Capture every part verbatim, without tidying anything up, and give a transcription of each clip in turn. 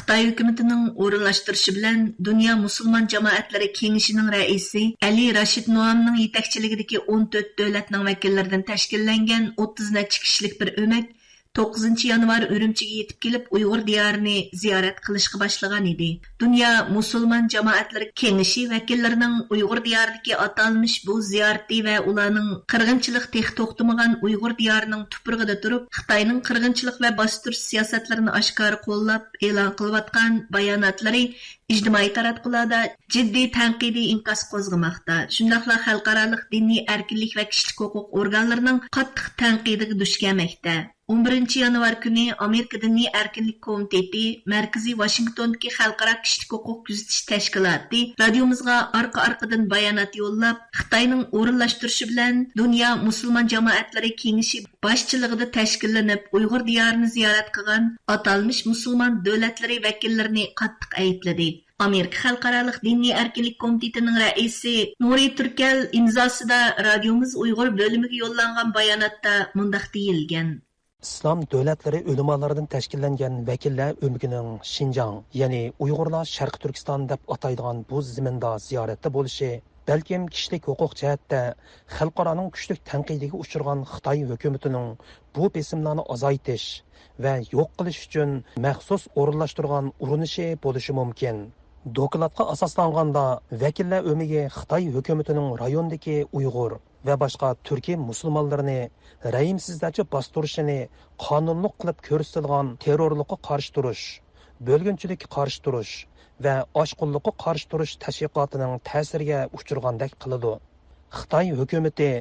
خىتاي ھۆكۈمىتىنىڭ ئورۇنلاشتۇرۇشى بىلەن دۇنيا مۇسۇلمان جامائەتلىرى كېڭىشىنىڭ رەئىسى ئەلى راشىد نوئامنىڭ يېتەكچىلىكىدىكى ئون تۆت دۆلەتنىڭ ۋەكىللىرىدىن تەشكىللەنگەن ئوتتۇز نەچچە كىشىلىك بىر ئۆمەك توققۇزىنچى يانۋار ئۈرۈمچىگە يېتىپ كېلىپ، ئۇيغۇر دىيارىنى زىيارەت قىلىشقا باشلىغان ئىدى. دۇنيا مۇسۇلمان جامائەتلىرى كېڭىشى ۋەكىللىرىنىڭ ئۇيغۇر دىيارىدىكى ئاتالمىش بۇ زىيارىتى ۋە ئۇلارنىڭ قىرغىنچىلىق تېخى توختىمىغان ئۇيغۇر دىيارىنىڭ تۇپرىقىدا تۇرۇپ، خىتاينىڭ قىرغىنچىلىق ۋە باستۇرۇش سىياسەتلىرىنى ئاشكارا قوللاپ ئېلان قىلىۋاتقان باياناتلىرى ئىجتىمائىي تاراتقۇلاردا جىددىي تەنقىدىي ئىنكاس قوزغىماقتا. شۇنداقلا خەلقئارالىق دىنىي ئەركىنلىك ۋە كىشىلىك ھوقۇق ئورگانلىرىنىڭ قاتتىق تەنقىدىگە دۇچ كەلمەكتە. ئون بىرىنچى يانۋار كۈنى ئامېرىكا دىنىي ئەركىنلىك كومىتېتى مەركىزى ۋاشىنگتوندىكى خەلقئارا كىشىلىك ھوقۇق كۆزىتىش تەشكىلاتى رادىيومىزغا ئارقا-ئارقىدىن بايانات يوللاپ، خىتاينىڭ ئورۇنلاشتۇرۇشى بىلەن دۇنيا مۇسۇلمان جامائەتلىرى كېڭىشى باشچىلىقىدا تەشكىللىنىپ، ئۇيغۇر دىيارىنى زىيارەت قىلغان ئاتالمىش مۇسۇلمان دۆلەتلىرى ۋەكىللىرىنى قاتتىق ئەيىبلىدى. ئامېرىكا خەلقئارالىق دىنىي ئەركىنلىك كومىتېتىنىڭ رەئىسى نۇرى تۈركەل ئىمزاسىدا رادىيومىز ئۇيغۇر بۆلۈمىگە يوللانغان باياناتتا مۇنداق دېيىلگەن. ئىسلام دۆلەتلىرى ئۆلىمالىرىدىن تەشكىللەنگەن ۋەكىللەر ئۆمىكىنىڭ شىنجاڭ، يەنى ئۇيغۇرلار شەرقىي تۈركىستان دەپ ئاتايدىغان بۇ زېمىندا زىيارەتتە بولۇشى، بەلكىم كىشىلىك ھوقۇق جەھەتتە خەلقئارانىڭ كۈچلۈك تەنقىدىگە ئۇچرىغان خىتاي ھۆكۈمىتىنىڭ بۇ بېسىملارنى ئازايتىش ۋە يوق قىلىش ئۈچۈن مەخسۇس ئورۇنلاشتۇرغان ئۇرۇنۇشى بولۇشى مۇمكىن. دوكلاتقا ئاساسلانغاندا، ۋەكىللەر ئۆمىكى خىتاي ھۆكۈمىتىنىڭ رايوندىكى ئۇيغۇر ۋە باشقا تۈركىي مۇسۇلمانلىرىنى رەھىمسىزلەرچە باستۇرۇشىنى قانۇنلۇق قىلىپ كۆرسىتىدىغان تېررورلۇققا قارشى تۇرۇش، بۆلگۈنچىلىككە قارشى تۇرۇش ۋە ئاشقۇنلۇققا قارشى تۇرۇش تەشۋىقاتىنىڭ تەسىرىگە ئۇچرىغاندەك قىلىدۇ. خىتاي ھۆكۈمىتى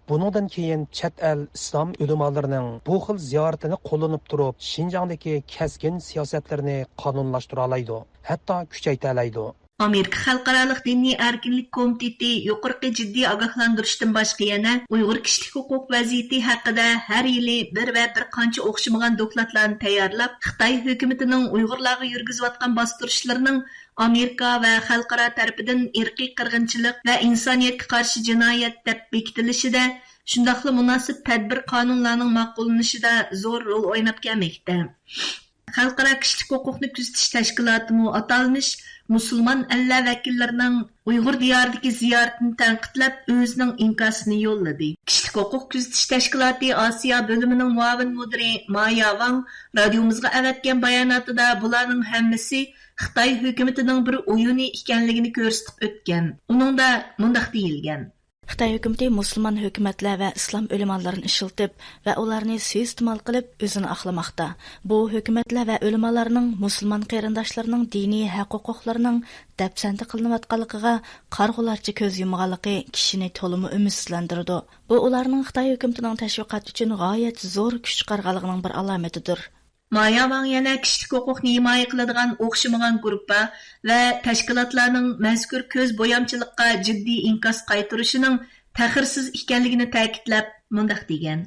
بۇنىڭدىن كېيىن چەت ئەل ئىسلام ئۆلىمالىرىنىڭ بۇ خىل زىيارىتىنى قوللىنىپ تۇرۇپ، شىنجاڭدىكى كەسكىن سىياسەتلىرىنى قانۇنلاشتۇرالايدۇ، ھەتتا كۈچەيتەلەيدۇ. ئامېرىكا خەلقئارالىق دىنىي ئەركىنلىك كومىتېتى يۇقىرىقى جىددىي ئاگاھلاندۇرۇشتىن باشقا يەنە ئۇيغۇر كىشىلىك ھوقۇق ۋەزىيىتى ھەققىدە ھەر يىلى بىر ۋە بىر قانچە ئوخشىمىغان دوكلاتلارنى تەييارلاپ، خىتاي ھۆكۈمىتىنىڭ ئۇيغۇرلارغا يۈرگۈزۈۋاتقان باستۇرۇشلىرىنىڭ ئامېرىكا ۋە خەلقئارا تەرىپىدىن ئىرقىي قىرغىنچىلىق ۋە ئىنسانىيەتكە قارشى جىنايەت دەپ بېكىتىلىشىدە، شۇنداقلا مۇناسىپ تەدبىر قانۇنلارنىڭ ماقۇللىنىشىدا زور رول ئويناپ كەلمەكتە. خەلقئارا كىشىلىك ھوقۇقنى كۆزىتىش تەشكىلاتىمۇ ئاتالمىش مۇسۇلمان ئەللەر ۋەكىللىرىنىڭ ئۇيغۇر دىيارىدىكى زىيارىتىنى تەنقىدلەپ، ئۆزىنىڭ ئىنكاسىنى يوللىدى. كىشىلىك ھوقۇق كۆزىتىش تەشكىلاتى ئاسىيا بۆلۈمىنىڭ مۇئاۋىن مۇدىرى مايا ۋاڭ رادىيومىزغا ئەۋەتكەن باياناتىدا بۇلارنىڭ ھەممىسى خىتاي ھۆكۈمىتىنىڭ بىر ئويۇنى ئىكەنلىكىنى كۆرسىتىپ ئۆتكەن. ئۇنىڭدا مۇنداق دېيىلگەن. خىتاي ھۆكۈمىتى مۇسۇلمان ھۆكۈمەتلەر ۋە ئىسلام ئۆلىمالىرىنى ئىشلىتىپ ۋە ئۇلارنى سۇيىئىستېمال قىلىپ ئۆزىنى ئاقلىماقتا. بۇ ھۆكۈمەتلەر ۋە ئۆلىمالارنىڭ مۇسۇلمان قېرىنداشلىرىنىڭ دىنىي ھەق-ھوقۇقلىرىنىڭ دەپسەندە قىلىنىۋاتقانلىقىغا قارىغۇلارچە كۆز يۇمغانلىقى كىشىنى تولىمۇ ئۈمىدسىزلەندۈرىدۇ. بۇ ئۇلارنىڭ خىتاي ھۆكۈمىتىنىڭ تەشۋىقات ئۈچۈن غايەت زور كۈچ چىقارغانلىقىنىڭ بىر ئالامىتىدۇر. مايا ۋاڭ يەنە كىشىلىك ھوقۇقنى ھىمايە قىلىدىغان ئوخشىمىغان گۇرۇپپا ۋە تەشكىلاتلارنىڭ مەزكۇر كۆز بويامچىلىققا جىددىي ئىنكاس قايتۇرۇشىنىڭ تەخىرسىز ئىكەنلىكىنى تەكىتلەپ، مۇنداق دېگەن.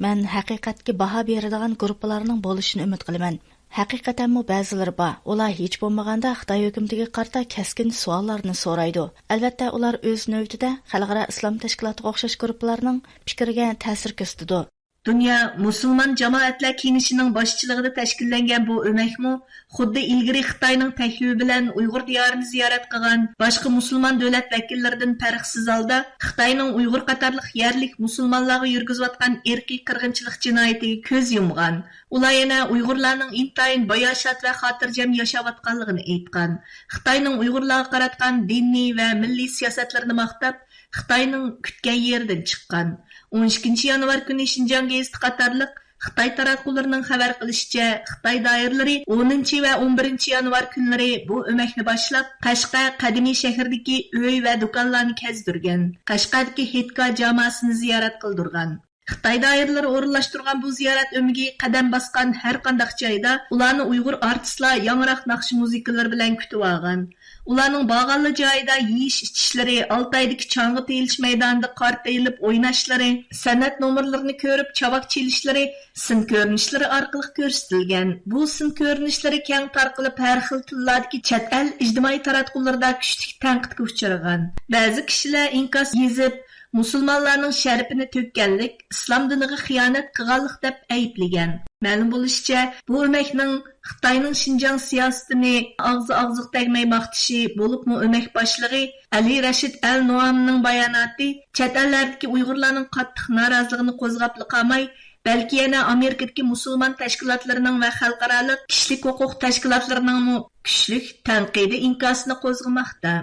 مەن ھەقىقەتكە باھا بېرىدىغان گۇرۇپپىلارنىڭ بولۇشىنى ئۈمىد قىلىمەن. ھەقىقەتەنمۇ بەزىلىرى بار. ئۇلار ھېچ بولمىغاندا خىتاي ھۆكۈمىتىگە قارىتا كەسكىن سوئاللارنى سورايدۇ. ئەلۋەتتە، ئۇلار ئۆز نۆۋىتىدە خەلقئارا ئىسلام تەشكىلاتىغا ئوخشاش گۇرۇپپىلارنىڭ پىكرىگە تەسىر كۆرسىتىدۇ. دۇنيا مۇسۇلمان جامائەتلەر كېڭىشىنىڭ باشچىلىقىدا تەشكىللەنگەن بۇ ئۆمەكمۇ خۇددى ئىلگىرى خىتاينىڭ تەكلىپى بىلەن ئۇيغۇر دىيارىنى زىيارەت قىلغان باشقا مۇسۇلمان دۆلەت ۋەكىللىرىدىن پەرقسىز ھالدا خىتاينىڭ ئۇيغۇر قاتارلىق يەرلىك مۇسۇلمانلارغا يۈرگۈزۈۋاتقان ئىرقىي قىرغىنچىلىق جىنايىتىگە كۆز يۇمغان. ئۇلار يەنە ئۇيغۇرلارنىڭ ئىنتايىن باياشات ۋە خاتىرجەم ياشاۋاتقانلىقىنى ئېيتقان. خىتاينىڭ ئۇيغۇرلارغا قاراتقان دىنىي ۋە مىللىي سىياسەتلىرىنى ماختاپ، خىتاينىڭ كۈتكەن يېرىدىن چىققان. ئون ئىككىنچى يانۋار كۈنى شىنجاڭ گېزىتى قاتارلىق خىتاي تاراتقۇلىرىنىڭ خەۋەر قىلىشىچە، خىتاي دائىرىلىرى ئونىنچى ۋە ئون بىرىنچى يانۋار كۈنلىرى بۇ ئۆمەكنى باشلاپ، قەشقەر قەدىمىي شەھىرىدىكى ئۆي ۋە دۇكانلارنى كەزدۈرگەن، قەشقەردىكى ھېيتگاھ جاماسىنى زىيارەت قىلدۇرغان. خىتاي دائىرىلىرى ئورۇنلاشتۇرغان بۇ زىيارەت ئۆمىكى قەدەم باسقان ھەر قانداق جايدا ئۇلارنى ئۇيغۇر ئارتىسلار ياڭراق ناخشا مۇزىكىلىرى بىلەن كۈتۈۋالغان. ئۇلارنىڭ بارغانلا جايىدا يېيىش-ئىچىشلىرى، ئالتايدىكى چاڭغا تېيىلىش مەيدانىدا قارتا ئېلىپ ئويناشلىرى، سەنئەت نومۇرلىرىنى كۆرۈپ چاۋاك چېلىشلىرى سىن كۆرۈنۈشلىرى ئارقىلىق كۆرسىتىلگەن. بۇ سىن كۆرۈنۈشلىرى كەڭ تارقىلىپ، ھەر خىل تىللاردىكى چەت ئەل ئىجتىمائىي تاراتقۇلىرىدا كۈچلۈك تەنقىدكە ئۇچرىغان. بەزى كىشىلەر ئىنكاس يېزىپ، مۇسۇلمانلارنىڭ شەرىپىنى تۆككەنلىك، ئىسلام دىنىغا خىيانەت قىلغانلىق دەپ ئەيىبلىگەن. مەلۇم بولۇشىچە، بۇ ئۆمەكنىڭ خىتاينىڭ شىنجاڭ سىياسىتىنى ئاغزى ئاغزىغا تەگمەي ماختىشى، بولۇپمۇ ئۆمەك باشلىقى ئەلى رەشىد ئەل نوامنىڭ باياناتى چەت ئەللەردىكى ئۇيغۇرلارنىڭ قاتتىق نارازىلىقىنى قوزغاپلا قالماي، بەلكى يەنە ئامېرىكىدىكى مۇسۇلمان تەشكىلاتلىرىنىڭ ۋە خەلقئارالىق كىشىلىك ھوقۇق تەشكىلاتلىرىنىڭمۇ كۈچلۈك تەنقىدىي ئىنكاسىنى قوزغىماقتا.